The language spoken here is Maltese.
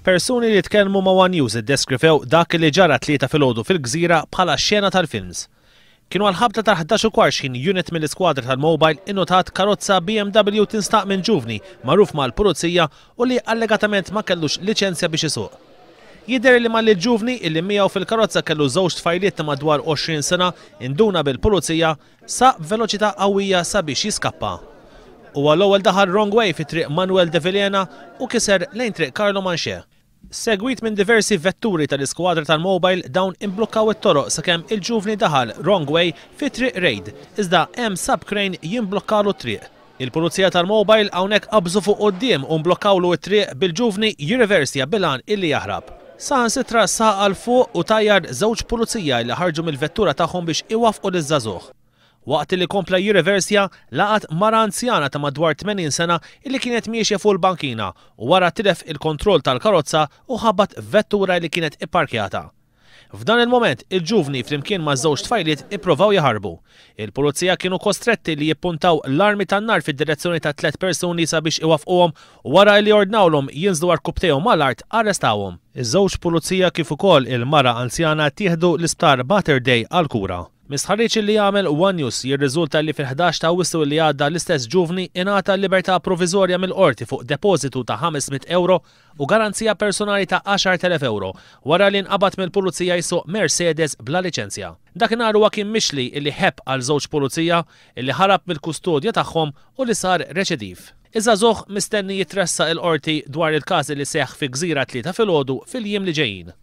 Persuni li tkellmu ma' One News iddeskrivew dak li ġara t-Tlieta filgħodu fil-Gżira bħala xena tal-films. Kienu għall-ħabta tal-11:15 x'ħin unit mill-iskwadra tal-mobile innotat karozza BMW tinstaq minn ġuvni magħruf mal-Pulizija u li allegatament ma kellux liċenzja biex isuq. Jidher li malli l-ġuvni illi miegħu fil-karozza kellu żewġ tfajliet ta' madwar 20 sena induna bil-Pulizija, saq b'veloċità qawwija sabiex jiskappa. Huwa l-ewwel daħal wrong way fi Triq Manuel de Vilhena u kiser lejn Triq Carlo Manché. Segwit minn diversi vetturi tal-iskwadra tal-mobile dawn imblukkaw it-toroq sakemm il-ġuvni daħal wrong way fi Triq Reid, iżda hemm sab crane jimblokkalu t-triq. Il-Pulizija tal-mobile hawnhekk qabżu fuq quddiem u mblokkawlu t-triq bil-ġuvni jirriversja bil-għan illi jaħrab. Saħansitra saq għal fuq u tajjar żewġ pulizija li ħarġu mill-vettura tagħhom biex iwaffqu liż-żagħżugħ. Waqt li kompla jirriversja, laqat mara anzjana ta' madwar 80 sena illi kienet miexja fuq il-bankina u wara tilef il-kontroll tal-karozza u ħabat f'vettura li kienet ipparkjata. F'dan il-mument, il-ġuvni flimkien ma' żewġ tfajliet ipprovaw jaħarbu. Il-pulizija kienu kostretti li jippuntaw l-armi tan-nar fid-direzzjoni ta' tliet persuni sabiex iwaffquhom u wara li ordnawlhom jinżlu għarkupptejhom mal-art arrestawhom. Iż-żewġ pulizija kif ukoll il-mara anzjana ttieħdu l-Isptar Mater Dei għall-kura. Mistħarriġ li għamel One News jirriżulta li fil-11 ta' Awwissu li għadda l-istess ġuvni ingħata l-libertà proviżorja mill-Qorti fuq depożitu ta' 500 ewro u garanzija personali ta' 10,000 ewro wara li nqabad mill-Pulizija jsuq Mercedes bla liċenzja. Dakinhar huwa kien mixli illi ħebb għal żewġ pulizija, illi ħarab mill-kustodja tagħhom u li sar reċediv. Iż-żagħżugħ mistenni jitressaq il-Qorti dwar il-każ li seħħ fi Gżira t-Tlieta filgħodu fil-jiem li ġejjin.